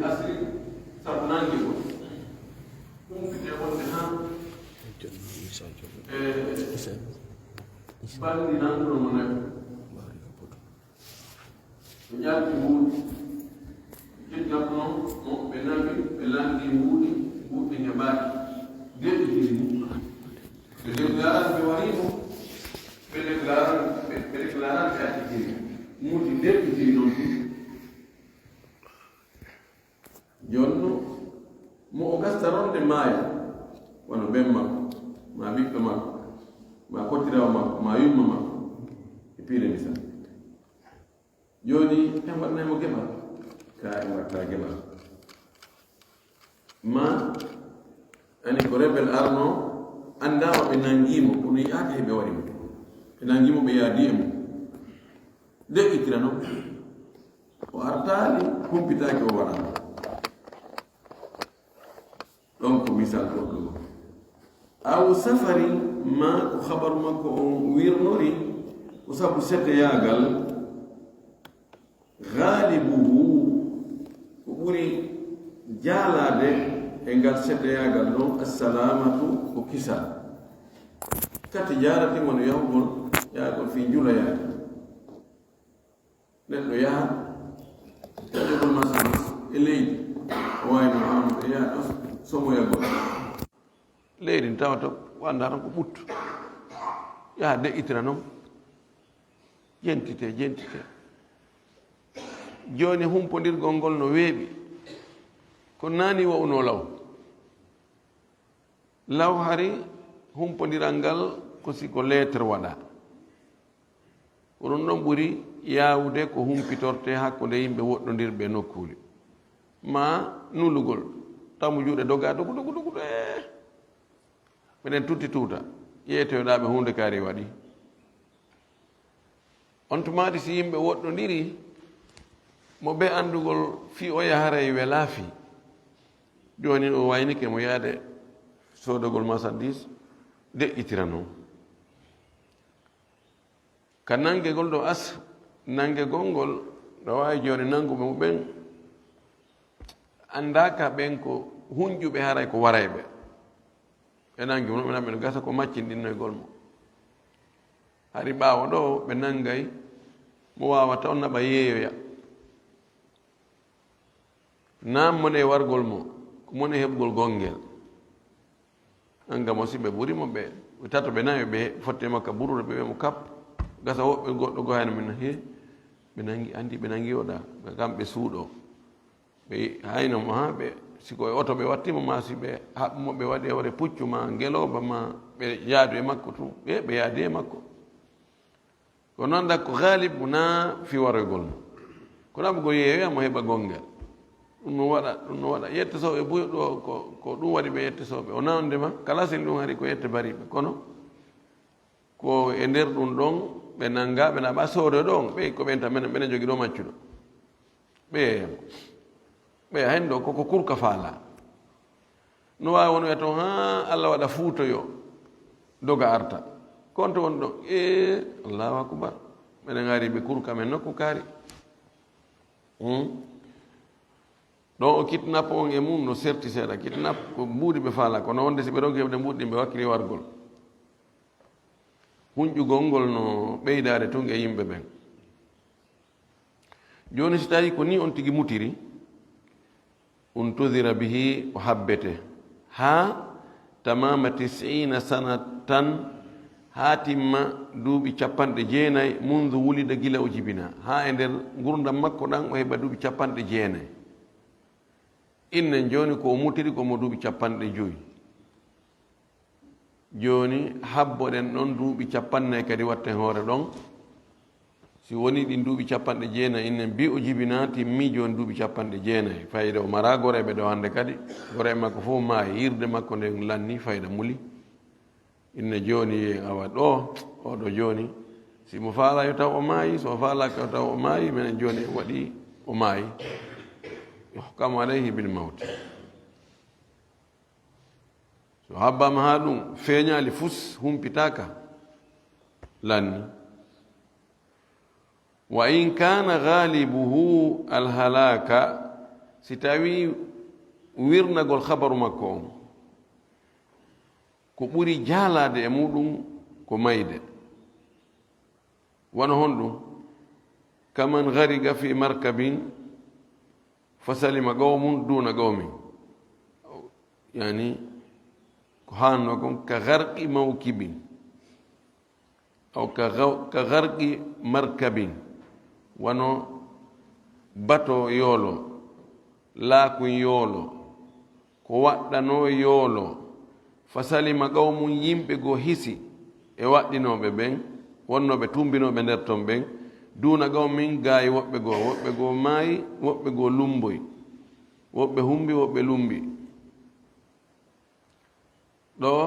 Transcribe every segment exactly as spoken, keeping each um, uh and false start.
Asri, sabu nange o. Humpite wonde han. E banndi nanguno mo nafi. Ɓe jalti mbuuɗi. Jiddaɓno mo ɓe nawi, ɓe lanndi mbuuɗi, mbuuɗi heɓaaki. Deɓitiri mo. Ɓe deklaraani ɓe warii mo. Ɓe deklaraani, ɓe, ɓe deklaraani ɓe accitiri. Mbuuɗi deɓitiri noon tigi. Jooni noon, mo o gasta ronde maaya, wano ben makko, ma ɓiɗɗo makko, ma kottirawo makko, ma yumma makko, e piire misal. Jooni, en waɗnay mo geɓal? Ka en waɗta geɓal. Ma, ani ko rebel arno, anndaama ɓe nangii mo, kono yi'aaka he ɓe waɗi mo. Ɓe nangii mo, ɓe yaadi e mo. De'itira noon. O artaali, humpitaaki, o waɗaama. Ɗon ko misal goɗɗo. Aw safari, ma ko habaru makko on wirnori, ko sabu seteyaagal, gaalibuhu, ko ɓuri jaalaade e ngal seteyaagal ɗon, assalamatu, ko kisal. Kati jaarati wano yahugol, yahugol fii njula yaade. Neɗɗo yaha, taƴogol marchandise e leydi, o waawi no amude, yaha ɗon, somoyagol. Leydi ndi tawata wanda tan ko ɓuttu. Yaha de'itira noon, jentite, jentite. Jooni humpondirgol ngol no weeɓi. Ko naani wa'unoo law. Law hari humpondiral ngal ko si ko lettre waɗa. Ko ɗum ɗon ɓuri yaawude ko humpitortee hakkunde yimɓe woɗɗondirɓe e nokkuuli. Ma nulugol, tamu juuɗe doga, dogu, dogu, dogu, ee. Meɗen tutti tuuta, ƴeetoyoɗaa ɓe huunde kaari waɗi. On tumaati si yimɓe woɗɗondiri, mo ɓe anndugol fii o yaharay welaa fii. Jooni o waynike mo yaade soodagol marchandise, de'itira noon. Ka nanngegol ɗo as, nanngegol ngol, ɗo waawi jooni nannguɓe mo ɓen anndaaka ɓen ko hunƴuɓe haray ko warayɓe. Ɓe nanngi mo, ɓe nanngi ɓe gasa ko maccinɗinnoygol mo. Hari ɓaawo ɗo ɓe nanngay mo waawata on naɓa yeeyoya. Naam mone wargol mo, ko mone heɓgol gonngel. Annga mo si ɓe ɓuri mo ɓe, ɓe tato ɓe nayo ɓe fotte makka burude ɓe wi'a mo kap. Gasa woɓɓe goɗɗo go hayno min he, ɓe nanngi, anndi ɓe nanngi oɗa, kamɓe suuɗo. Ɓe hayno mo haa ɓe, si ko e oto ɓe watti mo, maa si ɓe haɓɓi mo, ɓe waɗi hawre puccu, maa ngelooba, maa ɓe yaadu e makko tun, ɓe, ɓe yaadi e makko. Kono annda ko gaalib mo naa fi waroygol mo. Kono aɓe go yeeyoya mo heɓa gonngel. Ɗum no waɗa, ɗum no waɗa. Yetto sooɓe buy ɗo ko, ko ɗum waɗi ɓe yetto sooɓe. O nawde ma, kala sen ɗum hari ko yette bariɓe. Kono ko e nder ɗum ɗon, ɓe nannga, ɓe naɓa soodo ɗon, ɓe ko ɓen tan, menen, menen jogi ɗo maccuɗo. Ɓe yeeya mo. Ɓe hen ɗo, koko kurka faala. No waawi won wiya toon, haa Allah waɗa fuutoyo, doga arta. Konto won ɗo, ee, Allahu akbar. Menen ari ɓe kurka men nokku kaari. Hmm? Ɗon o kidnap on e mum no serti seeɗa. Kidnap ko mbuuɗi ɓe faala, kono wonde si ɓe ronki heɓde mbuuɗi ɗin, ɓe wakkili wargol. Hunƴugol ngol no ɓeydaade tun e yimɓe ɓen. Jooni, si tawii ko nii on tigi mutiri, untudira bihi, o habbete, haa tamaama tis'iina sanatan, haa timma duuɓi capanɗe jeenayi, mundu wulida, gila o jibinaa, haa e nder ngurndan makko ɗan, o heɓa duuɓi capanɗe jeenayi. Innen jooni, ko o mutiri, ko mo duuɓi capanɗe jowi. Jooni, habboɗen ɗon duuɓi capannay kadi watten hoore ɗon. Si wonii ɗin duuɓi capanɗe jeenay, innen bi o jibinaa, timmii jooni duuɓi capanɗe jeenay. Fayda o maraa goreeɓe ɗo hannde kadi. Goreeɓe makko fof maayi, yirde makko nden lanni, fayda muli. Inne jooni, awa ɗo, oɗo jooni, si mo faalaa yo taw o maayi, so o faalaaka yo taw o maayi, minen jooni en waɗii o maayi. Yuhkamu alayhi bil mawti. So habbaama haa ɗum feeñaali fus, humpitaaka, lanni. Wa in kaana gaalibuhu alhalaaka, Si tawii wirnagol habaru makko on, ko ɓuri jaalaade e muɗum ko mayde. Wano honɗum? Kaman gariga fi markabin fa salima qawmun duna qawmin. Yani, ko haalno kon, ka garqi mawkibin. Aw ka gaw-, ka garqi markabin, wano bato yoolo, laakun yoolo, ko waɗɗanoo yoolo, fa salima qawmun, yimɓe goo hisi e waɗɗinooɓe ɓen, wonnooɓe tumbinooɓe nder ton ɓen, duuna qawmin, gaayi woɓɓe goo, woɓɓe goo maayi, woɓɓe goo lumboyi, woɓɓe humbi, woɓɓe lumbi. Ɗoo,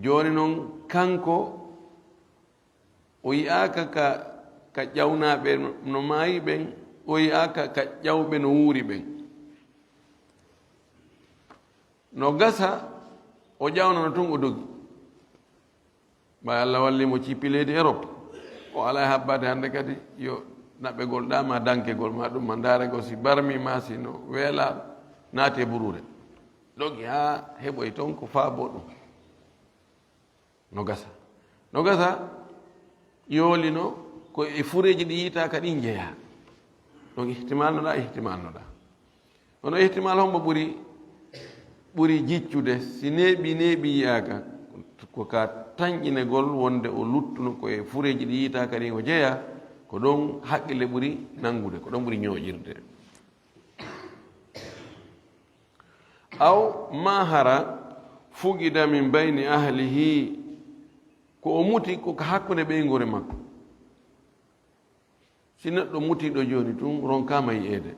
jooni non, kanko, o yi'aaka ka, ka ƴawnaaɓe no, no maayi ɓen, o yi'aaka ka ƴawɓe no wuuri ɓen. No gasa, o ƴawnano tun, o dogi. Ɓay Allah walli mo cippi leydi Erop, o alaa e habbaade hannde kadi yo naɓɓegol ɗaa ma dankegol ma ɗum ma ndaaregol si barmi ma si no weelaa, naati e buruure. Dogi haa heɓoy ton ko faaboo ɗum. No gasa. No gasa, yoolino ko e fureeji ɗi yiitaaka ɗin jeyaa. Donc, ihtimal no ɗaa, ihtimal no ɗaa. Kono ihtimal hombo ɓuri, ɓuri jiccude, si neeɓi, neeɓi yiyaaka, ko ka tanƴinegol wonde o luttuno ko e fureeji ɗi yiitaaka ɗin o jeyaa, ko ɗon haqqille ɓuri nanngude, ko ɗon ɓuri ñooƴirde. Aw ma hara fugida min bayni ahlihi, ko o muti ko ka hakkunde ɓeynguure makko. Si neɗɗo mutiiɗo jooni tun ronkaama yi'eede,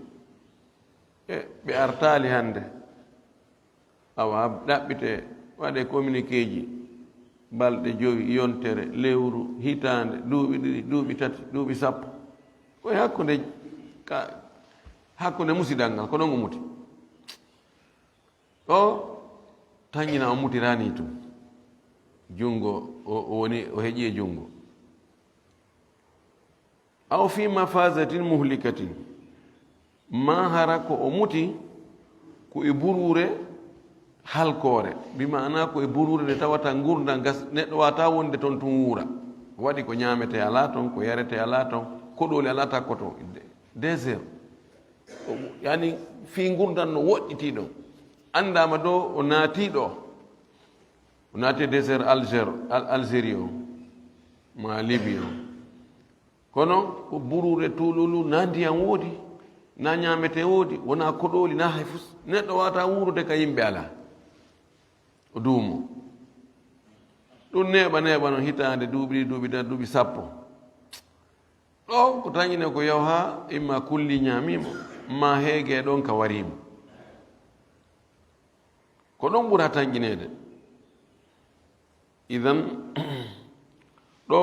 e ɓe artaali hannde, awa ɗaɓɓite, waɗe communiqueeji, balɗe jowi, yontere, lewru, hitaande, duuɓi ɗiɗi, duuɓi tati, duuɓi sappo. Ko e hakkunde ka, hakkunde musidal ngal, ko ɗon o muti. O tanƴina o mutiraani tun. Junngo, o, o woni, o heƴi e junngo. Aw fi mafazatin muhlikatin, ma hara ko o muti ko e buruure halkoore, bi maana ko e buruure nde tawata ngurndan gas, neɗɗo waata wonde ton tun wuura. Waɗi ko ñaametee alaa ton, ko yaretee alaa ton, koɗooli alaa takkoto, désert. Yani, fii ngurndan no woɗɗitii ɗon. Anndaama ɗo o naatii ɗo. O naati e désert Alger, Al-, Algérie o, ma Libye o. Kono ko buruure tuululu, na ndiyan woodi, na ñaametee woodi, wonaa koɗooli, na hay fus. Neɗɗo waawataa wuurude ka yimɓe alaa. O duumo. Ɗum neeɓa neeɓa no hitaande, duuɓi ɗiɗi, duuɓi tati, duuɓi sappo. Ɗo ko tanƴinee ko yaw haa imma kulli ñaamiimo, ma heege ɗon ka wariimo. Ko ɗon ɓura tanƴineede. Idan, ɗo,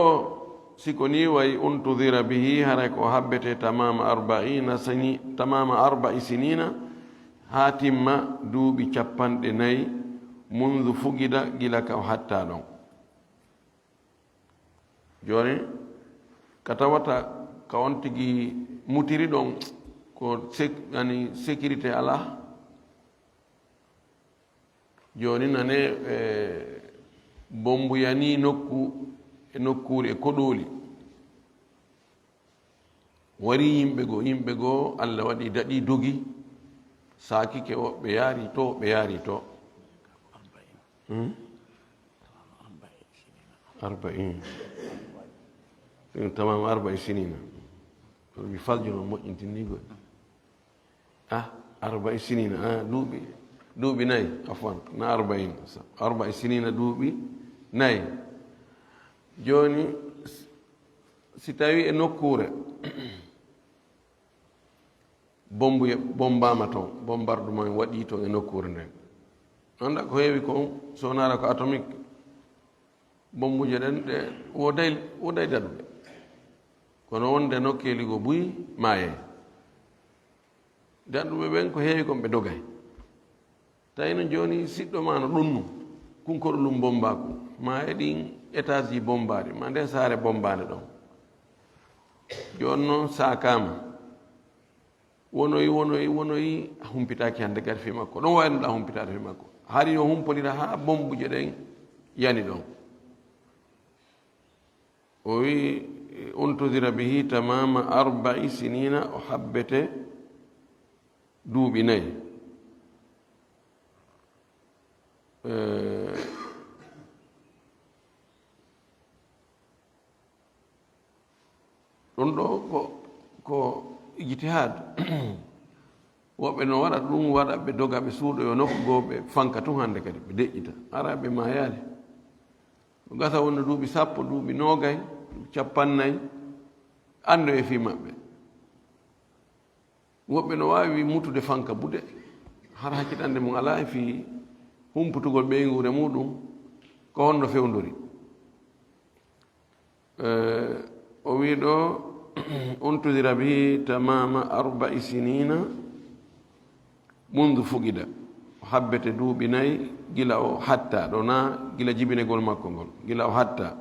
si ko nii wayi, untudira bihi, haray ko habbete tamama arbaina sini-, tamama arba'i sinina, haa timma duuɓi capanɗe nayi, mundu fugida, gila ka o hattaa ɗon. Jooni, ka tawata ka on tigi mutiri ɗon, ko sek-, yani, sécurité alaa. Jooni nane, eh, bombu yani nokku, e nokkuure, e koɗooli. Wari yimɓe goo, yimɓe goo, Allah waɗi daɗi dogi, saakike woɓɓe yaari to, woɓɓe yaari to. Hmm? Arba'in. Ɗum tamam arba'i sinina. Kono mi faljuno moƴƴintinni goɗɗi. Ah, arba'i sinina, ah, duuɓi, duuɓi nayi, afwan, na arba'in. Arba'i sinina, duuɓi nayi. Jooni, si, si tawi e nokkuure, bombuye-, bombaama ton, bombardement waɗii ton e nokkuure nden. Annda ko heewi kon, so wonaa ko atomique, bombuje ɗen ɗe woday, woday daɗude. Kono wonde nokkeeli goo buy maayay. Daɗuɓe ɓen ko heewi kon ɓe dogay. Tawi no jooni siɗɗo ma no ɗonnu, kunkoɗo ɗum bombaaku, ma e ɗin étage ji bombaaɗi, ma nde saare bombaande ɗon. Jooni noon saakaama. Wonoyi, wonoyi, wonoyi, a humpitaaki hannde kadi fii makko. Ɗon wayi no ɗa humpitaade fii makko. Hari yo humpondira haa bombuuje ɗen yani ɗon. O wi, "Untudira bihi tamama arba'i sinina", o habbete duuɓi nayi. Eh, ɗum ɗo ko, ko ijtihaad. Woɓɓe no waɗa ɗum, waɗa ɓe doga, ɓe suuɗoyo nokku goo, ɓe fanka tun hannde kadi, ɓe deƴƴita. Ara ɓe maayaali. Ɗum gasa wonno duuɓi sappo, duuɓi noogay, duuɓi cappannayi, anndoye fii maɓɓe. Woɓɓe no waawi mutude fanka buɗe, hara hakkitannde mum alaa e fii humputugol ɓeynguure muuɗum, ko honno fewndori. Eh, o wii ɗo, "Untudira bihi tamama arba'i sinina mundu fugida." O habbete duuɓi nayi gila o hatta, ɗo na gila jibinegol makko ngol, gila o hatta.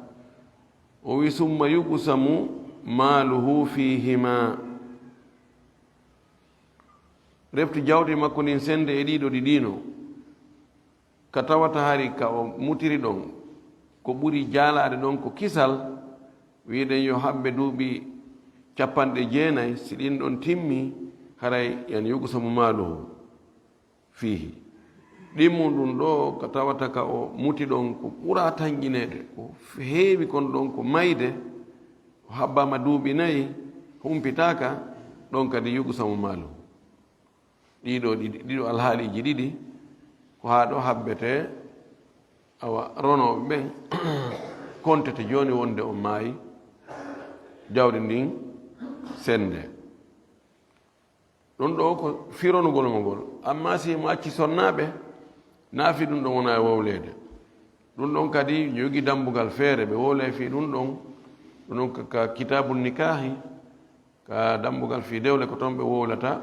O wi, "Summa yuqsamu maaluhu fihima." Refti jawdi makko ndin sende e ɗiɗo ɗi ɗiino. Ka tawata hari ka o mutiri ɗon, ko ɓuri jaalaade ɗon ko kisal, wi'eɗen yo habbe duuɓi cappanɗe jeenayi, si ɗin ɗon timmi, haray yani yuqsamu maaluhu fiihi. Ɗimmun ɗum ɗo ka tawata ka o muti ɗon ko ɓura tanƴineede, ko heewi kon ɗon ko mayde, o habbaama duuɓi nayi, humpitaaka, ɗon kadi yuqsamu maaluhu. Ɗiɗo, ɗiɗi, ɗiɗo alhaaliiji ɗiɗi, ko haa ɗo habbete, awa, ronooɓe ɓen kontete jooni wonde o maayi, jawdi ndin sende. Ɗum ɗo ko fironugol mo ngol. Amma si mo acci sonnaaɓe, naafi ɗum ɗon wona e wowleede. Ɗum ɗon kadi jogii dambugal feere, ɓe wowlay fii ɗum ɗon, ɗum ɗon ka, ka kitaabul nikaahi, ka dambugal fii dewle ko ton ɓe wowlata,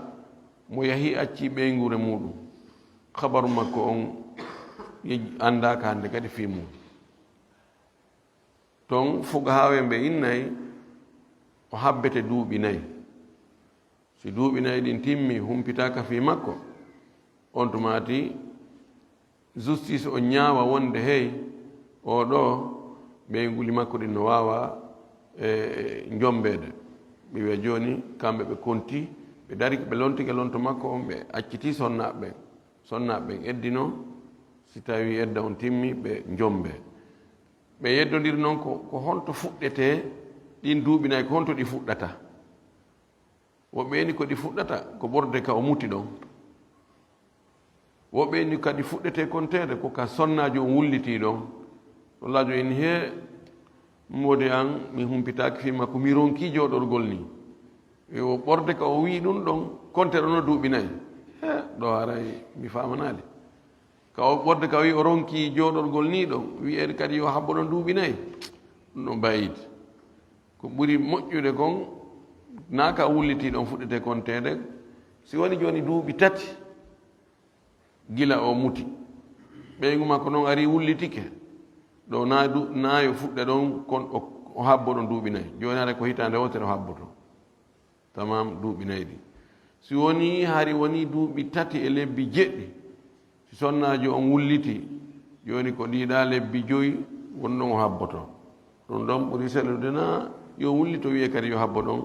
mo yahi acci ɓeynguure muuɗum. Habaru makko on, ye-, anndaaka hannde kadi fii mum. Ton fugahaaɓe ɓe innay, o habbete duuɓi nayi. Si duuɓi nayi ɗin timmi, humpitaaka fii makko, on tumaati justice o ñaawa wonde, hey, oo ɗoo, ɓeynguuli makko ɗin no waawa, e, e, njombeede. Ɓe wi'a jooni, kamɓe ɓe konti, ɓe dari, ɓe lontike lonto makko on, ɓe acciti sonnaaɓe ɓen. Sonnaaɓe ɓen eddino, si tawii edda on timmi, ɓe njombe. Ɓe yeddondiri non ko, ko honto fuɗɗetee ɗin duuɓi nayi, ko honto ɗi fuɗɗata? Woɓɓe ni ko ɗi fuɗɗata ko ɓorde ka o muti ɗon. Woɓɓe ni kadi fuɗɗetee konteede ko ka sonnaajo on wullitii ɗon. Sonnaajo en, hee, moodi an, mi humpitaaki fii makko, mi ronkii jooɗorgol nii. Yo ɓorde ka o wi'i ɗum ɗon, konte ɗon no duuɓi nayi. Hee, ɗo haray mi faamanaali. Ka o ɓorde ka o wi'i o ronkii jooɗorgol nii ɗon, wi'eede kadi yo habbo ɗon duuɓi nayi. Ɗum ɗon bayidi. Ko ɓuri moƴƴude kon, naa ka wullitii ɗon fuɗɗetee konteede, si woni jooni duuɓi tati gila o muti. Ɓeyngu makko non ari wullitike. Ɗo naa du-, naa yo fuɗɗe ɗon kon o, o habbo ɗon duuɓi nayi. Jooni haray ko hitaande wootere o habboto. Tamam duuɓi nayi ɗin. Si woni hari woni duuɓi tati e lebbi jeɗɗi, si sonnaajo on wulliti, jooni ko ɗiɗa lebbi joyi won ɗon o habboto. Ɗum ɗon ɓuri sellude na yo wullito wi'e kadi yo habbo ɗon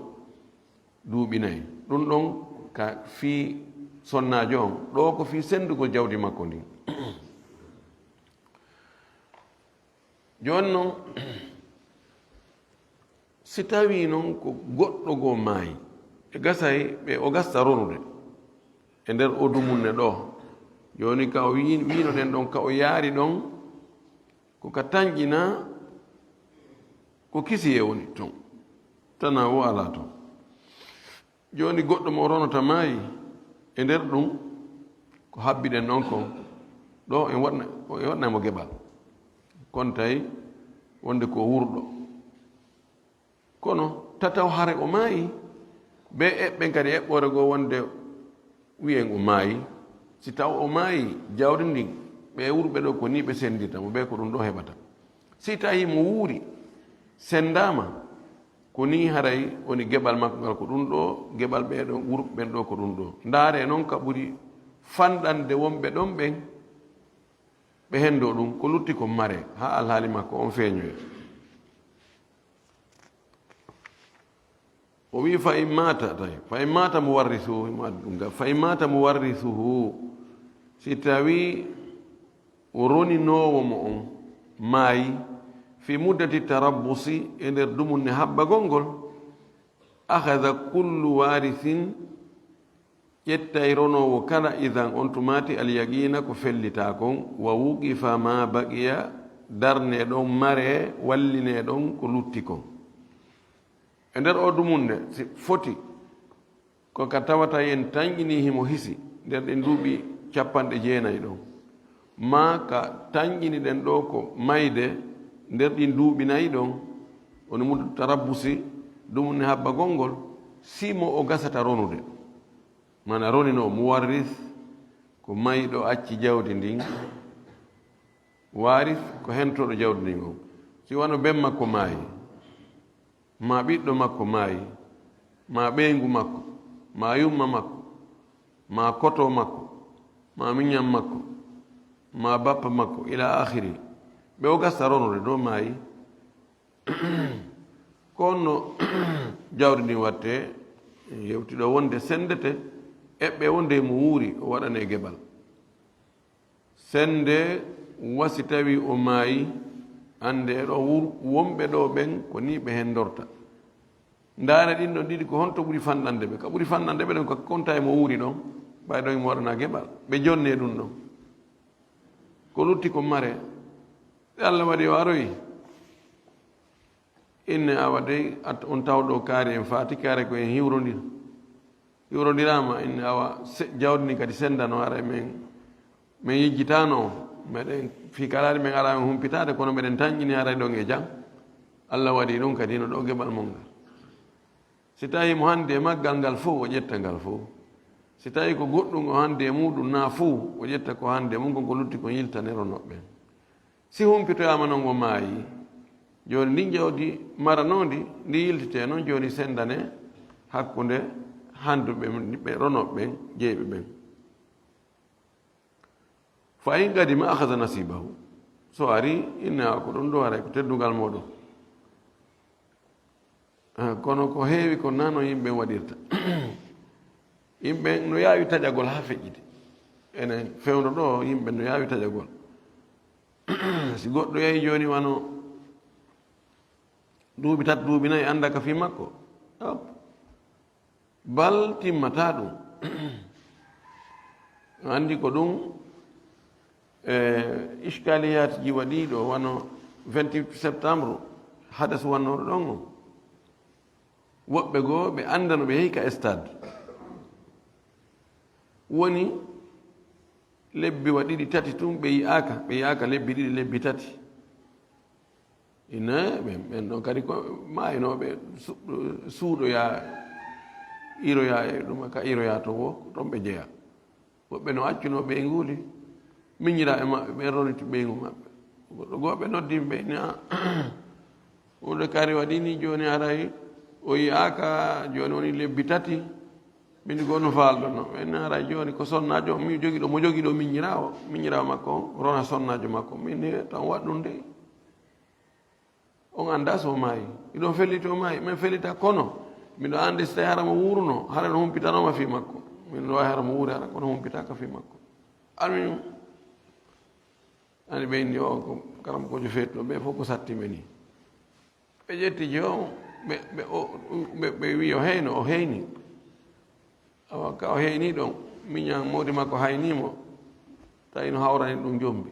duuɓi nayi. Ɗum ɗon ka fii sonnaajo on. Ɗo ko fii senndugol jawdi makko ndin. Jooni non, si tawii non ko goɗɗo goo maayi, ɓe gasay, ɓe o gasta ronude e nder odu mum ne ɗo. Jooni ka o wi-, wiino ɗen ɗon, ka o yaari ɗon, ko ka tanƴina, ko kisiyee woni ton. Tanaa woo alaa ton. Jooni goɗɗo mo ronata maayi, e nder ɗum ko habbiɗen ɗon kon, ɗo en waɗna, en waɗnay mo geɓal. Kon tawi wonde ko wurɗo. Kono tataw hare o maayi, be eɓɓen kadi eɓɓoore goo wonde wi'en o maayi. Si taw o maayi, jawdi ndin, ɓe wurɓe ɗo ko ni ɓe senndirta mo, be ko ɗum ɗo heɓata. Si tawi mo wuuri, senndaama, Ko nii haray woni geɓal makko ngal ko ɗum ɗo, geɓal ɓee ɗon wurɓe ɓen ɗo ko ɗum ɗo. Ndaaree non ka ɓuri fanɗande wonɓe ɗon ɓen, ɓe henndoo ɗum, ko lutti kon maree, haa alhaali makko on feeñoya. O wi'i, "Fa in maata," tawi, "fa in maata muwarrithuhu," himo addi ɗum ga, "fa in maata muwarrithuhu," si tawii o roninoowo mo on maayi, "fi muddati tarabbusi," e nder dumunne habbagol ngol, "akhadha kullu warithin," ƴettay ronoowo kala, "idhan," on tumaati, "al yaqiina," ko fellitaa kon, "wa wuqifa ma baqiya," darnee ɗon, maree, wallinee ɗon ko lutti kon. E nder oo dumunne, si foti, ko ka tawata en tanƴinii himo hisi nder ɗin duuɓi capanɗe jeenayi ɗon, maa ka tanƴiniɗen ɗoo ko mayde nder ɗin duuɓi nayi ɗon, woni muddu tarabbusi, dumunne habbagol ngol, si mo o gasata ronude. Mana roninoo, muwarris, ko mayɗo acci jawdi ndin, waaris, ko hentooɗo jawdi ndin on. Si wano ben makko maayi, maa ɓiɗɗo makko maayi, maa ɓeyngu makko, maa yumma makko, maa koto makko, maa miñan makko, maa bappa makko, ila akhiri. Ɓe o gasta ronude ɗo maayi. Ko honno jawdi ndin watte? Yewti ɗo wonde sendete, eɓɓe wonde mo wuuri, o waɗane geɓal. Sende wa si tawi o maayi, annde ɗo wur-, wonɓe ɗo ɓen ko ni ɓe hendorta. Ndaare ɗin ɗon ɗiɗi, ko honto ɓuri fanɗande ɓe? Ka ɓuri fanɗande ɓe ɗon ko konta e mo wuuri ɗon, ɓay ɗon mo waɗana geɓal. Ɓe jonne ɗum ɗon. Ko lutti ko mare. Ɓe Allah waɗi o aroyi. Inne awa dey, at-, on tawɗo kaari en faati kaare ko en hiwrondir. Hiwrondiraama, inne awa se-, jawdi ndi kadi sendano, ara men, men yejjitaano, meɗen, fii kalaari men ara men humpitaade, kono meɗen tanƴini ara ɗon e jam. Allah waɗi ɗum kadi no ɗo geɓal mon ngal. Si tawi mo hande e maggal ngal fof, o ƴetta ngal fof. Si tawi ko goɗɗum o hande e muɗum na fof, o ƴetta ko hande mum, kon ko lutti kon yiltane ronoɓɓe. Si humpitoyaama non o maayi, jooni ndin jawdi maranoondi, ndi yiltitee non jooni sendane hakkunde handuɓe ɓe ronooɓe ɓen, jeyɓe ɓen. Fa in qadima akhadha nasibahu. So ari, inne a ko ɗum ɗo aray ko teddungal mooɗon. Ah, kono ko heewi ko nano yimɓe waɗirta. Yimɓe no yaawi taƴagol haa feƴƴiti. Enen fewndo ɗo, yimɓe no yaawi taƴagol. Si goɗɗo yahi jooni wano duuɓi tati, duuɓi nayi, annda ka fii makko. Hop. Bal timmata ɗum. Anndi ko ɗum, e, iskaliyaat ji waɗiiɗo wano vingt-huit septembre, hadas wannooɗo ɗon on. Woɓɓe goo, ɓe annda no ɓe yehi ka stade. Woni lebbi wa ɗiɗi, tati tun, ɓe yi'aaka, ɓe yi'aaka lebbi ɗiɗi, lebbi tati. Ine, ɓen, ɓen ɗon kadi ko maaynooɓe su-, suuɗoyaa, iroyaa e ɗum, ka iroyaa to wo, ɗon ɓe jeyaa. Woɓɓe no accunoo ɓeynguuli, miñiraa e maɓɓe, ɓen roniti ɓeyngu maɓɓe. Goɗɗo goo ɓe noddi ɓe, ni, "A, huunde kari waɗi ni, jooni haray o yi'aaka, jooni woni lebbi tati, min goo no faalɗo no." Ɓe ni, "Haray jooni ko sonnaajo, mi jogi ɗo, mo jogi ɗo miñiraawo, miñiraawo makko on, rona sonnaajo makko, min ni tan waɗ ɗum de." On anndaa so o maayi. Miɗo felliti o maayi. Men fellita kono miɗo anndi si tawi hara mo wuuruno, hara no humpitanooma fii makko. Min no waawi hara mo wuuri hara kono humpitaaka fii makko. Almuhim, ani ɓe inni o ko karamokoojo feetuɗo ɓe fof ko satti ɓe ni. Ɓe ƴetti je o, ɓe, ɓe, o, ɓe, ɓe wi'i o heyno, o heyni. Awa ka o heyni ɗon, miñan moodi makko hayni mo, tawi no hawrani ɗum jombi.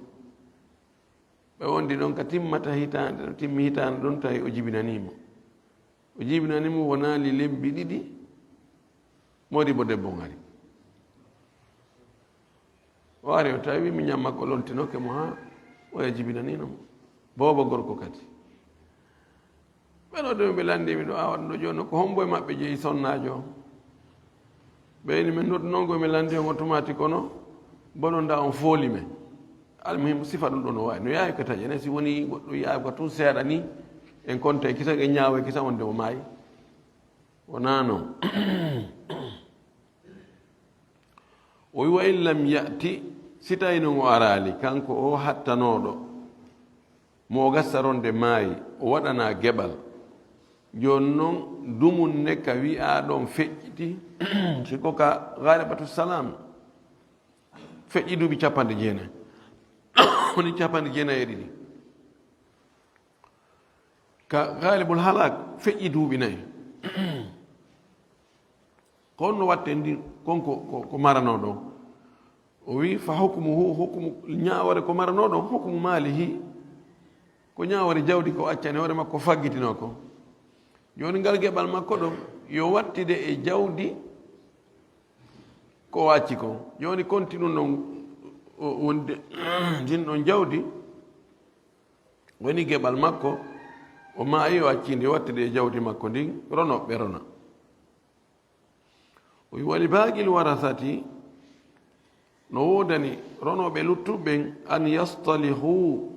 Ɓe wondi ɗon ka timmata hitaande, no timmi hitaande ɗon, tawi o jibinanii mo. O jibinanii mo, wonaali lebbi ɗiɗi, moodi bo debbo on ari. O ari, o tawi miñan makko lontinoke mo haa oya jibinaniino mo. Boobo gorko kadi. Ɓen o ɗum ɓe lanndii mi ɗo, awa ɗum ɗo jooni, ko hombo e maɓɓe jeyi sonnaajo on? Ɓe ini, "Min noddunoongo, mi lanndii on o tumaati, kono bononda on fooli men." Almuhim, sifa ɗum ɗo no waawi. No yaawi ko taƴe, ne si woni goɗɗo yaawi ko tun seeɗa ni, en konta e kisa, en ñaawa e kisa wonde o maayi. Wonaa non. O wi, "Wa in lam ya'ti", si tawi non o araali, kanko o hattanooɗo, mo o gasta ronde maayi, o waɗanaa geɓal. Jooni non, dumunne ka wi'aa ɗon feƴƴiti, si ko ka Ghalibatu Salam, feƴƴi duuɓi capanɗe jeenayi. Woni capanɗe jeenayi e ɗiɗi. Ka Ghalibul Halak feƴƴi duuɓi nayi. Ko honno watte ndi, kon ko, ko, ko maranoo ɗon? O wi, "Fa hukmuhu", hukmu ñaawoore ko maranoo ɗon, "hukmu maalihi", ko ñaawoore jawdi ko accani hoore makko faggitinoo ko. Jooni ngal geɓal makko ɗon, yo wattide e jawdi ko o acci kon. Jooni konti ɗum ɗon, o, wonde ndin ɗon jawdi woni geɓal makko, o maayi, o acci ndi, wattide e jawdi makko ndin, ronooɓe rona. O wi, "Wa li baaqil warasati", no woodani ronooɓe luttuɓe ɓen, "an yastalihu",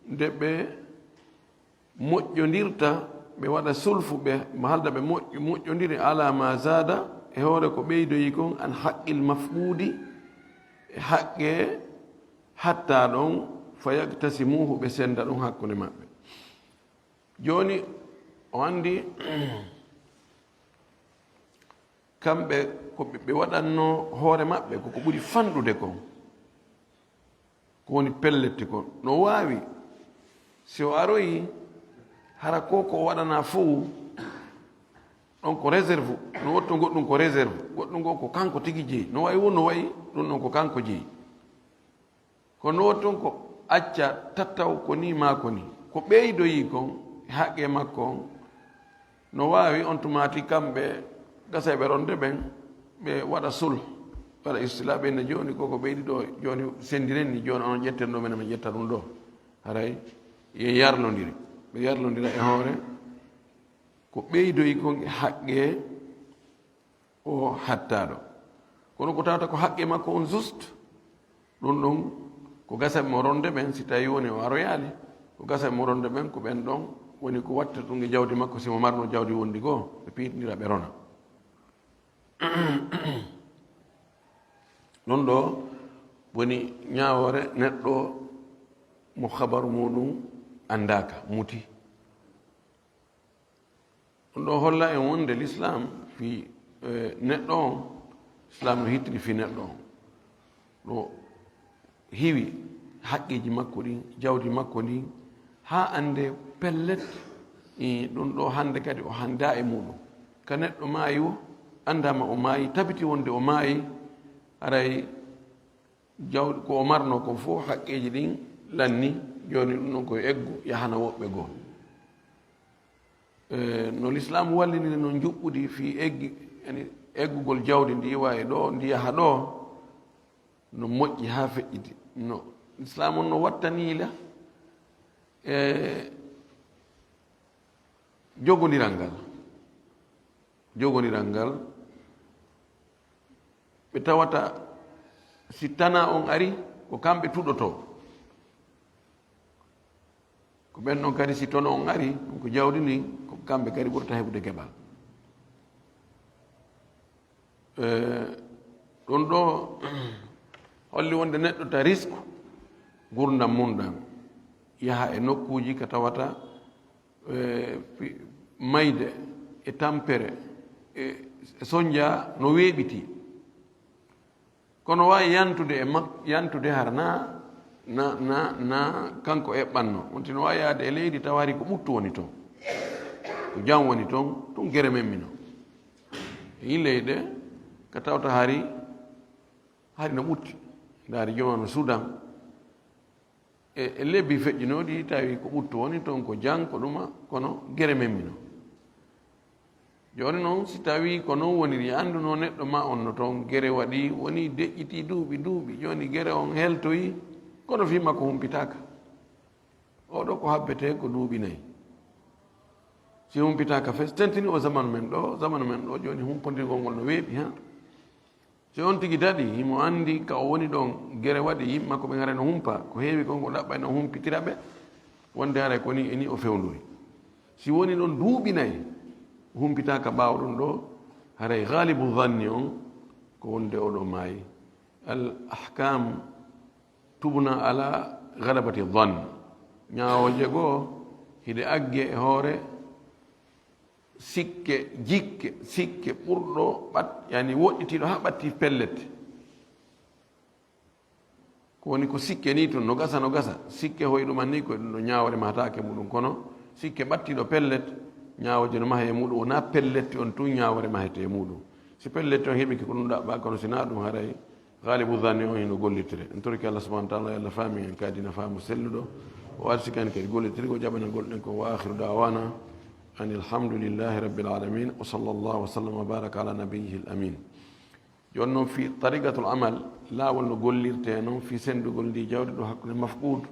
nde ɓe moƴƴondirta, ɓe waɗa sulfu, ɓe haalda ɓe moƴƴo-, moƴƴondiri, "ala ma zaada", e hoore ko ɓeydoyi kon, "an haqqil mafquudi", e haqqe hattaa ɗon, "fa yaktasimuhu", ɓe senda ɗum hakkunde maɓɓe. Jooni, o anndi, kamɓe ko ɓe, ɓe waɗanno hoore maɓɓe ko ko ɓuri fanɗude kon, ko woni pelletti kon. No waawi, si o aroyi, hara ko ko o waɗanaa fow, ɗon ko réserve, no wotto goɗɗum ko réserve, goɗɗum goo ko kanko tigi jeyi. No wayi won, no wayi ɗum ɗon ko kanko jeyi. Kono wotton ko acca tattaw ko ni maa ko ni. Ko ɓeydoyi kon e haqqe makko on, no waawi on tumaati kamɓe gasayɓe ronde ɓen, ɓe waɗa sulh, waɗa istila ɓe ne jooni ko, ko ɓeydi ɗo jooni sendiren ni, jooni on ƴetten ɗo, menen min ƴetta ɗum ɗo. Haray ye yarlondiri, ɓe yarlondira e hoore ko ɓeydoyi kon e haqqe o hattaaɗo. Kono ko tawata ko haqqe makko on juste, ɗum ɗum ko gasa mo ronde ɓen, si tawi woni o aroyaali, ko gasa mo ronde ɓen, ko ɓen ɗon woni ko watta ɗum e jawdi makko, si mo marno jawdi wondi goo, ɓe piitindira, ɓe rona. Ɗum ɗo woni ñaawoore neɗɗo mo habaru muɗum anndaaka, muti. Ɗum ɗo holla en wonde l'islam fii, eh, neɗɗo on, islam no hittiri fii neɗɗo on. Ɗo hiwi haqqeeji makko ɗin, jawdi makko ndin, haa annde pellet, eh, ɗum ɗo hannde kadi o hanndaa e muɗum. Ka neɗɗo maayi o, anndaama o maayi, tabiti wonde o maayi, haray jawdi ko o marno kon fof, haqqeeji ɗin lanni, jooni ɗum ɗon ko eggu yahana woɓɓe goo. E, no l'islam walliniri non njuɓɓudi fii eggi-, yani eggugol jawdi ndi iwa e ɗo, ndi yaha ɗo, no moƴƴi haa feƴƴiti. No l'islam on no wattani la, e, jogondiral ngal. Jogondiral ngal, ɓe tawata si tana on ari, ko kamɓe tuɗotoo. Ko ɓen ɗon kadi, si tono on ari, ko jawdi ndin, ko kamɓe kadi ɓurata heɓude keɓal. Eh, ɗum ɗo holli wonde neɗɗo ta risque gurdam mum ɗam, yaha e nokkuuji ka tawata, eh, fi-, mayde e tampere e, e sonja no weeɓiti. Kono waawi yantude e mak-, yantude hara na, na, na, na kanko eɓɓanno. Wonti no waawi yaade e leydi tawa hari ko ɓuttu woni toon. Ko jam woni toon, ɗum gere men mino. E yii leyɗe ka tawta hari, hari no ɓutti. Ndaari jooma no Sudan. E, e lebbi feƴƴinooɗi, tawi ko ɓuttu woni toon, ko jam, ko ɗuma, kono gere men mino. Jooni noon, si tawii ko noon woniri, annduno neɗɗo ma on no toon, gere waɗi, woni deƴƴitii duuɓi, duuɓi, jooni gere on heltoyi, kono fii makko humpitaaka. Oɗo ko habbetee ko duuɓi nayi. Si humpitaaka fes, tentini o zamanu men ɗo, zamanu men ɗo, jooni humpondirgol ngol no weeɓi, ha? Si on tigi daɗi, himo anndi ka o woni ɗon, gere waɗi, yimɓe makko ɓen haray no humpa, ko heewi kon ko ɗaɓɓay no humpitira ɓe, wonde haray ko ni e ni o fewndori. Si woni ɗon duuɓi nayi, Humpitaaka ɓaawo ɗum ɗo, haray galibu zanni on ko wonde oɗo maayi. Al ahkam tubna ala galabati zan. Ñaawooje goo hiɗe agge e hoore sikke, jikke, sikke ɓurɗo ɓat, yani woɗɗitiiɗo haa ɓatti pellet. Ko woni ko sikke ni tun, no gasa, no gasa. Sikke hoy ɗuman ni ko ɗum ɗo ñaawore mahataake muɗum, kono sikke ɓattiiɗo pellet, ñaawooje no mahe e muɗum, wonaa pellet on tun ñaawore mahete e muɗum. Si pellet on heɓike ko ɗum ɗaɓɓa, kono si naa ɗum haray, galibu zanni on hino gollitire. En torike Allah subhanahu wa ta'ala, yo Allah faami en ka diina faamu selluɗo, o arsiki en kadi gollitiri ko jaɓana golɗen ko. Wa akhiru da'wana anil hamdulillahi rabbil alamin. Wa sallallahu wa sallam wa baraka ala nabiyyihil amin. Jooni noon, fii tariqatul amal, laawol no gollirtee noon fii senndugol ndii jawdi ɗo hakkunde mafquud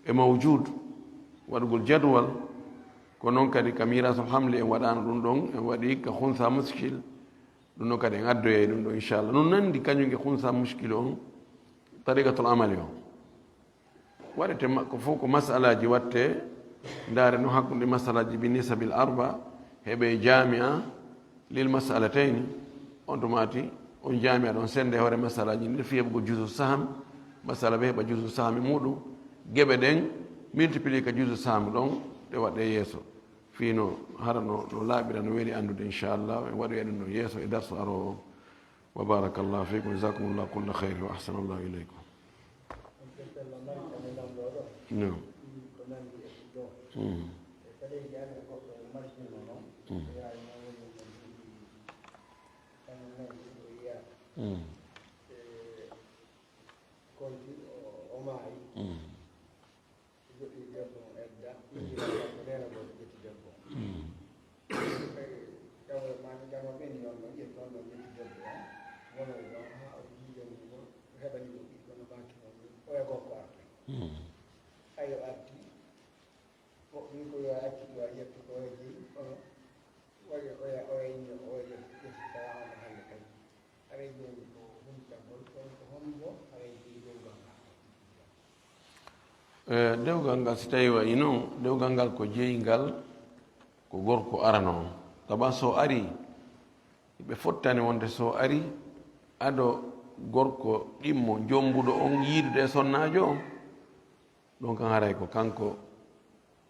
e mawjuud, waɗugol jadwal, ko noon kadi ka miiraasul hamli en waɗaano ɗum ɗon, en waɗi ka khunsa muskil, ɗum ɗon kadi en addoyay ɗum ɗo, inchallah. No nanndi kañum e khunsa muskil on, tariqatul amali on. Waɗete ma-, ko fof ko masalaaji waɗte, ndaare no hakkunde masalaaji bi nisabil arba, heɓe jaami'a lil masalatayni, on tuma ti on jaami'a ɗon sennde hoore masalaaji ɗin, fii heɓugol juzu saham, masala ɓe heɓa juzu saham e muɗum, geɓe ɗen multiplier ka juzu saham ɗon, ɗe waɗe yeeso. Fii no hara no, no laaɓira, no weli anndude, inchallah, en waɗoya ɗum ɗon yeeso e darsu aroowo. Wa barakallahu fikum, jazakumullahu kulla khairin, wa ahsanallahu ilaykum. No. Mm. Mm. Mm. Mm. Joɗɗi debbo on edda, ɓinngel makko neene gooto ƴetti debbo on. Mm. Tawi tawa maami tan o ɓenni on ɗon, ƴetti on ɗon, ƴetti debbo on, wonoyi ɗon haa o yiiɗani mo, o heɓani mo ɓiɗɗo no baaki on ni, oya gorko arta. Mm. Ayo arti, o wi ko yo accu ɗo a ƴettu ko oya jeyi, kono oya, oya, oya inni, oya ƴetti, ƴetti tawa on hannde kadi. Haray jooni ko humpitagol, kono ko hombo haray jeyi dewgal ngal? Eh, dewgal ngal, si tawi wayi noon, dewgal ngal ko jeyi ngal ko gorko arano on. Taba so ari, ɓe fottani wonde so ari, ado gorko ɗimmo jombuɗo on yiidude e sonnaajo on, ɗon kan haray ko kanko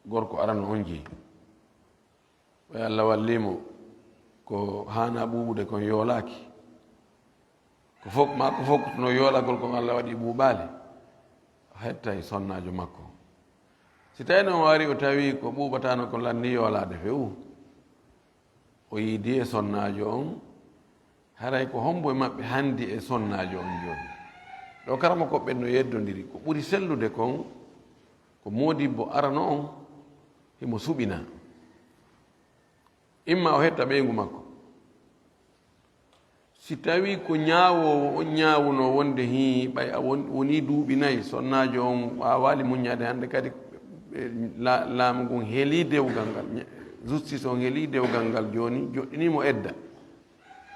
gorko arano on jeyi. Ɓay Allah wallii mo, ko haanaa ɓuuɓude kon yoolaaki. Ko fof, maa ko fof no yoolagol kon Allah waɗi ɓuuɓaali, o hettay sonnaajo makko. Si tawii noon o ari o tawi ko ɓuuɓataano kon lannii yoolaade few, o yiidii e sonnaajo on, haray ko hombo e maɓɓe handi e sonnaajo on jooni? Ɗo karamokooɓe ɓen no yeddondiri, ko ɓuri sellude kon, ko moodibbo arano on, himo suɓina. Imma o hetta ɓeyngu makko. Si tawii ko ñaawoowo on ñaawunoo wonde hii, ɓay a won-, wonii duuɓi nayi, sonnaajo on waawaali muññaade hannde kadi, eh, la-, laamu ngun helii dewgal ngal, ña-, justice on helii dewgal ngal jooni, joɗɗinii mo edda.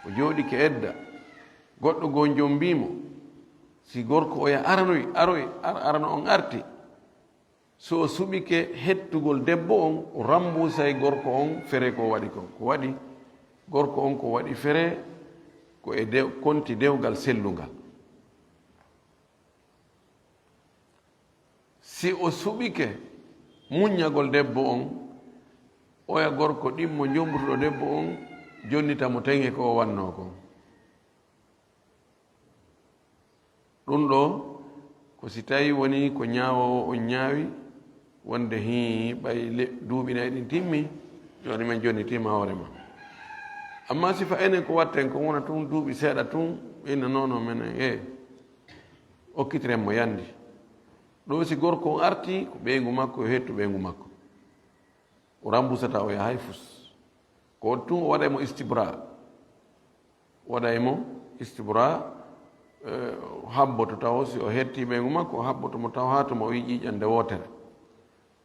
O jooɗike edda. Goɗɗo goo jombii mo. Si gorko oya aranoy, aroy, ar-, arano on arti. So o suɓike hettugol debbo on, o rambuusay gorko on fere ko waɗi kon. Ko waɗi, gorko on ko waɗi fere ko e dew-, konti dewgal sellungal. Si o suɓike muññagol debbo on, oya gorko ɗimmo jombutuɗo debbo on, jonnita mo teŋe ko o wannoo kon. Ɗum ɗoo, ko si tawii wonii ko ñaawoowo on ñaawi, wonde hii, ɓay le-, duuɓi nayi ɗin timmi, jooni men jonnitiima hoore ma. Ammaa sifa enen ko watten ko wona tun duuɓi seeɗa tun, inna non non menen, e okkitiren mo yandi. Ɗoo si gorko on arti, ko ɓeyngu makko, yo hettu ɓeyngu makko. O rambusata, o yahay fus. Ko tun o waɗay mo istibra. Waɗay mo istibra, eh, habboto taw si o hetti ɓeyngu makko, o habboto mo taw haa tuma o yiɗi ƴiiƴande wootere.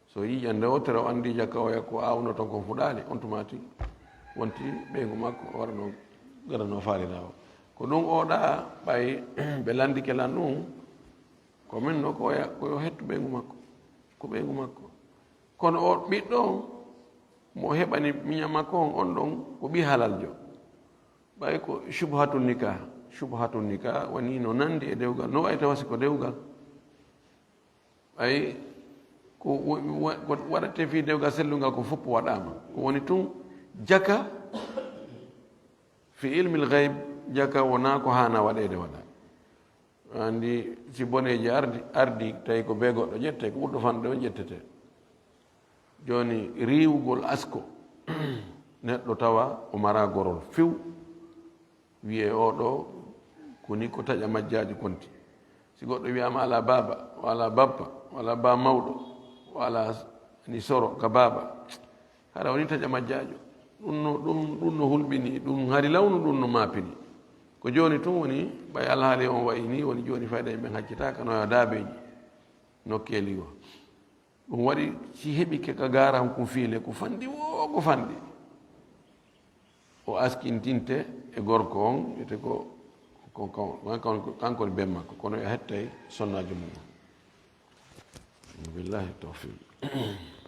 So ƴiiƴande wootere o anndi jakka oya ko aawno ton kon fuɗaali, on tumaati wonti ɓeyngu makko o waɗano, gadano faaliraawo. Ko ɗum o ɗa ɓay ɓe lanndike lan ɗum, ko min no ko oya, ko yo hettu ɓeyngu makko, ko ɓeyngu makko. Kono o ɓiɗɗo on, Mo heɓani miña makko on, on ɗon ko ɓi halaljo. Ɓay ko shubhatul nikah. Shubhatul nikah woni no nandi e dewgal, no wayi tawa si ko dewgal. Ɓay ko wo-, wo-, ko waɗate fii dewgal sellungal ko foppo waɗaama. Ko woni tun jaka fi ilmil gayb, jaka wonaa ko haana waɗeede waɗa. Andi si boneeji ardi, ardi tawi ko bee goɗɗo ƴette, ko ɓurɗo fanɗude on ƴettete. Jooni riiwugol asko, neɗɗo tawa o mara gorol few, wiye oo ɗoo ko ni ko taƴa majjaajo konti. Si goɗɗo wiyaama alaa baaba, o alaa bappa, o alaa baa mawɗo, o alaa ni soro ka baaba, hara woni taƴa majjaajo. Ɗum no, ɗum, ɗum no hulɓini, ɗum hari lawnu, ɗum no maapini. Ko jooni tun woni, ɓay alhaali on wayi ni, woni jooni fayda yimɓe haccitaaka no e daabeeji nokkeeli goo. Ɗum waɗi si heɓike ka garan kun fiile, ko fanɗi woo, ko fanɗi. O askintinte e gorko on, wiyete ko, ko, ko, kanko, kanko woni ben makko, kono o hettay sonnaajo mum on. Billahi tawfiq.